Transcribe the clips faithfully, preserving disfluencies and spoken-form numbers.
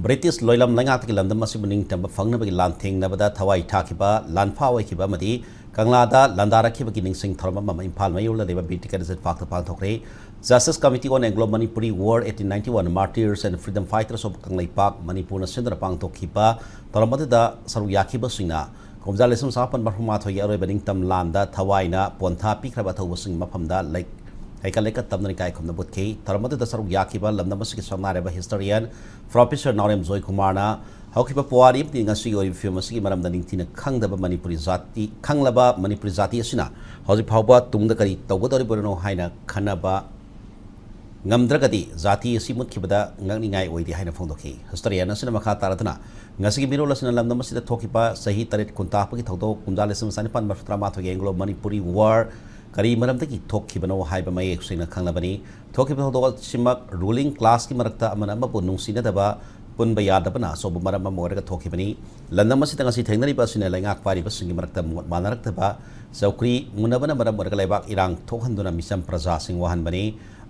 British ꯂꯣꯏꯂꯝ ꯂꯩꯉꯥꯛꯇꯒꯤ ꯂꯝꯗꯝ ꯑꯁꯤꯕꯨ ꯅꯤꯡꯇꯝꯕ ꯐꯪꯅꯕꯒꯤ ꯂꯥꯟꯊꯦꯡꯅꯕꯗ ꯊꯋꯥꯏ ꯊꯥꯈꯤꯕ, ꯂꯥꯟꯐꯥ ꯑꯣꯏꯈꯤꯕ ꯑꯃꯗꯤ ꯀꯪꯂꯥꯗ ꯂꯥꯟꯗꯥꯔꯛꯈꯤꯕꯒꯤ ꯅꯤꯡꯁꯤꯡ ꯊꯧꯔꯝ ꯑꯃ ꯏꯝꯐꯥꯜ ꯃꯌꯣꯜꯗ ꯂꯩꯕ Bir Tikendrajit ꯄꯥꯔꯛꯇ ꯄꯥꯡꯊꯣꯛꯈ꯭ꯔꯦ꯫ Justice Committee on Anglo Manipuri War, eighteen ninety-one Martyrs and Freedom Fighters of Kangleipak, ꯃꯅꯤꯄꯨꯔꯅ ꯁꯤꯟꯗꯨꯅ ꯄꯥꯡꯊꯣꯛꯈꯤꯕ ꯊꯧꯔꯝ ꯑꯗꯨꯗ ꯁꯔꯨꯛ ꯌꯥꯈꯤꯕꯁꯤꯡꯅ ꯀꯨꯝꯖꯥ ꯂꯤꯁꯤꯡ ꯑꯃ ꯆꯃꯥꯄꯟ ꯃꯔꯤꯐꯨ ꯃꯥꯊꯣꯏꯒꯤ ꯑꯔꯣꯏꯕ ꯅꯤꯡꯇꯝ ꯂꯥꯟꯗ ꯊꯋꯥꯏꯅ ꯄꯣꯟꯊꯥ ꯄꯤꯈ꯭ꯔꯕ ꯑꯊꯧꯕꯁꯤꯡꯒꯤ ꯃꯐꯝꯗ ꯂꯩ-, ꯍꯩꯀꯠ ꯂꯩꯀꯠ ꯇꯝꯗꯨꯅ ꯏꯀꯥꯏ ꯈꯨꯝꯅꯕ ꯎꯠꯈꯤ꯫ ꯊꯧꯔꯝ ꯑꯗꯨꯗ ꯁꯔꯨꯛ ꯌꯥꯈꯤꯕ ꯂꯝꯗꯝ ꯑꯁꯤꯒꯤ ꯁꯛꯅꯥꯏꯔꯕ historian Professor ꯅꯥꯎꯔꯦꯝ ꯖꯣꯏꯀꯨꯃꯥꯔꯅ ꯍꯧꯈꯤꯕ ꯄꯨꯋꯥꯔꯤ ꯑꯃꯗꯤ ꯉꯁꯤꯒꯤ ꯑꯣꯏꯔꯤꯕ ꯐꯤꯕꯝ ꯑꯁꯤꯒꯤ ꯃꯔꯝꯗ ꯅꯤꯡꯊꯤꯅ ꯈꯪꯗꯕ ꯃꯅꯤꯄꯨꯔꯤ ꯖꯥꯇꯤ, ꯈꯪꯂꯕ ꯃꯅꯤꯄꯨꯔꯤ ꯖꯥꯇꯤ ꯑꯁꯤꯅ ꯍꯧꯖꯤꯛ ꯐꯥꯎꯕ ꯇꯨꯡꯗ ꯀꯔꯤ ꯇꯧꯒꯗꯧꯔꯤꯕꯅꯣ ꯍꯥꯏꯅ ꯈꯟꯅꯕ ꯉꯝꯗ꯭ꯔꯒꯗꯤ ꯖꯥꯇꯤ ꯑꯁꯤ ꯃꯨꯠꯈꯤꯕꯗ ꯉꯛꯅꯤꯡꯉꯥꯏ ꯑꯣꯏꯗꯦ ꯍꯥꯏꯅ ꯐꯣꯡꯗꯣꯛꯈꯤ꯫ Historian ꯑꯁꯤꯅ ꯃꯈꯥ ꯇꯥꯔꯗꯨꯅ ꯉꯁꯤꯒꯤ ꯃꯤꯔꯣꯜ ꯑꯁꯤꯅ ꯂꯝꯗꯝ ꯑꯁꯤꯗ ꯊꯣꯛꯈꯤꯕ ꯆꯍꯤ ꯇꯔꯦꯠ ꯈꯨꯟꯇꯥꯛꯄꯒꯤ ꯊꯧꯗꯣꯛ ꯀꯨꯝꯖꯥ ꯂꯤꯁꯤꯡ ꯑꯃ ꯆꯅꯤꯄꯥꯟ ꯃꯔꯤꯐꯨ ꯇꯔꯥꯃꯥꯊꯣꯏꯒꯤ Anglo Manipuri War ꯀꯔꯤ ꯃꯔꯝꯗꯒꯤ ꯊꯣꯛꯈꯤꯕꯅꯣ ꯍꯥꯏꯕ ꯃꯌꯦꯛ ꯁꯦꯡꯅ ꯈꯪꯂꯕꯅꯤ꯫ ꯊꯣꯛꯈꯤꯕ ꯊꯧꯗꯣꯛ ꯑꯁꯤꯃꯛ ruling classꯀꯤ ꯃꯔꯛꯇ ꯑꯃꯅ ꯑꯃꯕꯨ ꯅꯨꯡꯁꯤꯅꯗꯕ, ꯄꯨꯟꯕ ꯌꯥꯗꯕꯅ ꯑꯆꯧꯕ ꯃꯔꯝ ꯑꯃ ꯑꯣꯏꯔꯒ ꯊꯣꯛꯈꯤꯕꯅꯤ꯫ ꯂꯝꯗꯝ ꯑꯁꯤꯗ ꯉꯁꯤ ꯊꯦꯡꯅꯔꯤꯕ ꯑꯁꯤꯅ ꯂꯩꯉꯥꯛ ꯄꯥꯏꯔꯤꯕꯁꯤꯡꯒꯤ ꯃꯔꯛꯇ ꯃꯣꯠ ꯃꯥꯟꯅꯔꯛꯇꯕ, ꯆꯧꯀ꯭ꯔꯤ ꯃꯨꯟꯅꯕꯅ ꯃꯔꯝ ꯑꯣꯏꯔꯒ ꯂꯩꯕꯥꯛ ꯏꯔꯥꯡ ꯊꯣꯛꯍꯟꯗꯨꯅ ꯃꯤꯆꯝ ꯄ꯭ꯔꯖꯥꯁꯤꯡ ꯋꯥꯍꯟꯕꯅꯤ꯫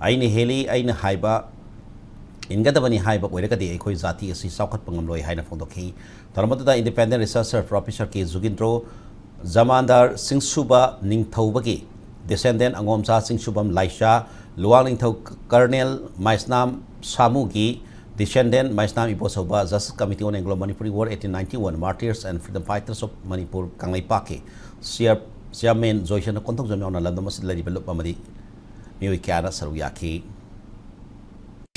ꯑꯩꯅ ꯍꯦꯜꯂꯤ, ꯑꯩꯅ ꯍꯥꯏꯕ ꯏꯟꯒꯗꯕꯅꯤ ꯍꯥꯏꯕ ꯑꯣꯏꯔꯒꯗꯤ ꯑꯩꯈꯣꯏ ꯖꯥꯇꯤ ꯑꯁꯤ ꯆꯥꯎꯈꯠꯄ ꯉꯝꯂꯣꯏ ꯍꯥꯏꯅ ꯐꯣꯡꯗꯣꯛꯈꯤ꯫ ꯊꯧꯔꯝ ꯑꯗꯨꯗ Independent Researcher Professor ꯀꯦ ꯖꯨꯒꯤꯟꯗ꯭ꯔꯣ, ꯖꯃꯥꯟꯗꯥꯔ ꯆꯤꯡꯁꯨꯕ ꯅꯤꯡꯊꯧꯕꯒꯤ descendant ꯑꯉꯣꯝꯆꯥ ꯆꯤꯡꯁꯨꯕꯝ ꯂꯥꯏꯁꯥ, ꯂꯨꯋꯥꯡ ꯅꯤꯡꯊꯧ Colonel ꯃꯥꯏꯁꯅꯥꯝ ꯁꯥꯃꯨꯒꯤ descendant ꯃꯥꯏꯁꯅꯥꯝ Ibochouba, Justice Committee on Anglo Manipuri War, eighteen ninety-one Martyrs and Freedom Fighters of Manipur ꯀꯪꯂꯩꯄꯥꯛꯀꯤ chair-, chairman ꯖꯣꯏꯁꯅ ꯀꯣꯟꯊꯧꯖꯝ ꯌꯥꯎꯅ ꯂꯝꯗꯝ ꯑꯁꯤꯗ ꯂꯩꯔꯤꯕ ꯂꯨꯞ ꯑꯃꯗꯤ ꯃꯤꯑꯣꯏ ꯀꯌꯥꯅ ꯁꯔꯨꯛ ꯌꯥꯈꯤ꯫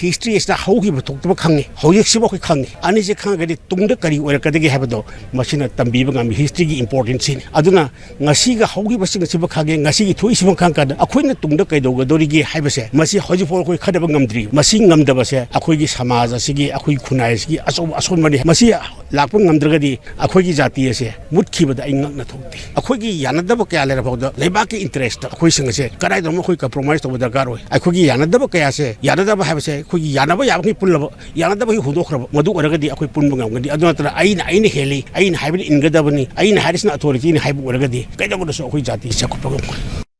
History ꯑꯁꯤꯗ ꯍꯧꯈꯤꯕ ꯊꯣꯛꯇꯕ ꯈꯪꯉꯤ, ꯍꯧꯖꯤꯛꯁꯤꯕꯨ ꯑꯩꯈꯣꯏ ꯈꯪꯉꯤ꯫ ꯑꯅꯤꯁꯦ ꯈꯪꯉꯒꯗꯤ ꯇꯨꯡꯗ ꯀꯔꯤ ꯑꯣꯏꯔꯛꯀꯗꯒꯦ ꯍꯥꯏꯕꯗꯣ ꯃꯁꯤꯅ ꯇꯝꯕꯤꯕ ꯉꯝꯃꯤ, historyꯒꯤ importanceꯁꯤꯅꯤ꯫ ꯑꯗꯨꯅ ꯉꯁꯤꯒ ꯍꯧꯈꯤꯕꯁꯤꯡ ꯑꯁꯤꯕꯨ ꯈꯪꯉꯦ, ꯉꯁꯤꯒꯤ ꯊꯣꯛꯏꯁꯤꯕꯨ ꯈꯪꯉꯀꯥꯟꯗ ꯑꯩꯈꯣꯏꯅ ꯇꯨꯡꯗ ꯀꯩꯗꯧꯒꯗꯧꯔꯤꯒꯦ ꯍꯥꯏꯕꯁꯦ ꯃꯁꯤ ꯍꯧꯖꯤꯛꯐꯥꯎ ꯑꯩꯈꯣꯏ ꯈꯟꯅꯕ ꯉꯝꯗ꯭ꯔꯤ꯫ ꯃꯁꯤ ꯉꯝꯗꯕꯁꯦ ꯑꯩꯈꯣꯏꯒꯤ ꯁꯃꯥꯖ ꯑꯁꯤꯒꯤ, ꯑꯩꯈꯣꯏ ꯈꯨꯟꯅꯥꯏ ꯑꯁꯤꯒꯤ ꯑꯆꯧꯕ ꯑꯁꯣꯟꯕꯅꯤ꯫ ꯃꯁꯤ ꯂꯥꯛꯄ ꯉꯝꯗ꯭ꯔꯒꯗꯤ ꯑꯩꯈꯣꯏꯒꯤ ꯖꯥꯇꯤ ꯑꯁꯦ ꯃꯨꯠꯈꯤꯕꯗ ꯑꯩ ꯉꯛꯅ ꯊꯣꯛꯇꯦ꯫ ꯑꯩꯈꯣꯏꯒꯤ ꯌꯥꯅꯗꯕ ꯀꯌꯥ ꯂꯩꯔꯐꯥꯎꯗ ꯂꯩꯕꯥꯛꯀꯤ interestꯇ ꯑꯩꯈꯣꯏꯁꯤꯡ ꯑꯁꯦ ꯀꯗꯥꯏꯗꯅꯣ ꯑꯩꯈꯣꯏ compromise ꯇꯧꯕ ꯗꯔꯀꯥꯔ ꯑꯣꯏ꯫ ꯑꯩꯈꯣꯏꯒꯤ ꯌꯥꯅꯗꯕ ꯀꯌꯥꯁꯦ, ꯌꯥꯅꯗꯕ ꯍꯥꯏꯕꯁꯦ ꯑꯩꯈꯣꯏꯒꯤ ꯌꯥꯅꯕ ꯌꯥꯕꯈꯩ ꯄꯨꯜꯂꯕ, ꯌꯥꯅꯗꯕꯈꯩ ꯍꯨꯟꯗꯣꯛꯈ꯭ꯔꯕ, ꯃꯗꯨ ꯑꯣꯏꯔꯒꯗꯤ ꯑꯩꯈꯣꯏ ꯄꯨꯟꯕ ꯉꯝꯒꯅꯤ꯫ ꯑꯗꯨ ꯅꯠꯇꯅ ꯑꯩꯅ, ꯑꯩꯅ ꯍꯦꯜꯂꯤ, ꯑꯩꯅ ꯍꯥꯏꯕꯅ ꯏꯟꯒꯗꯕꯅꯤ, ꯑꯩꯅ ꯍꯥꯏꯔꯤꯁꯤꯅ authorityꯅꯤ ꯍꯥꯏꯕ ꯑꯣꯏꯔꯒꯗꯤ ꯀꯩꯗꯧꯕꯗꯁꯨ ꯑꯩꯈꯣꯏ ꯖꯥꯇꯤ ꯆꯥꯎꯈꯠꯄ ꯉꯝꯃꯣꯏ꯫